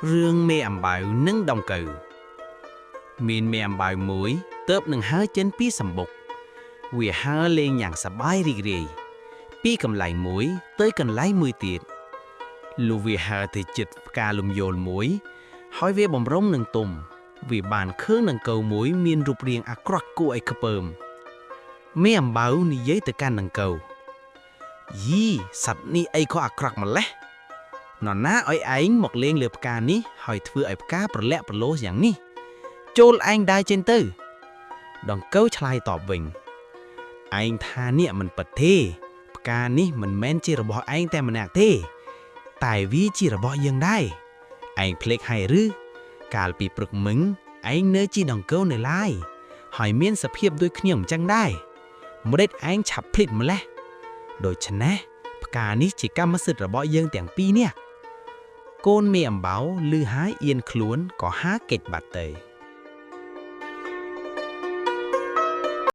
រឿងមេអំបៅនិងដង្កូវមានមេអំបៅមួយទើបនឹងហើរចេញពីសម្បុកវាហើរលេងយ៉ាងសប្បាយរីករាយពីកន្លែងមួយទៅកន្លែងមួយទៀតលុះវាហើរទៅជិតផ្កាលំយោលមួយ ហើយវាបំរុងនឹងទុំវាបានឃើញដង្កូវមួយមានរូបរាងអាក្រក់គួរឲ្យខ្ពើមមេអំបៅនិយាយទៅកាន់ដង្កូវយីសត្វនេះអីក៏អាក្រក់ម្ល៉េះ នរណាឲ្យឯងមកលេងលើផ្កានេះហើយធ្វើឲ្យផ្កាប្រលាក់ប្រឡូសយ៉ាងនេះចូលឯងដែរចេញទៅដង្កូវឆ្លើយតបវិញឯងថានេះមិនពិតទេផ្កានេះមិនមែនជារបស់ឯងតែម្នាក់ទេ តែវាជារបស់យើងដែរឯងភ្លេចហើយឬកាលពីព្រឹកមិញឯងនៅជាដង្កូវនៅឡើយហើយមានសភាពដូចខ្ញុំអញ្ចឹងដែរម្ដេចឯងឆាប់ភ្លេចម្លេះដូច្នេះផ្កានេះជាកម្មសិទ្ធិរបស់យើងទាំងពីរនាក់ កូនមេអំបៅឮហើយអៀនខ្លួនក៏ហាកិច្ចបាត់ទៅ។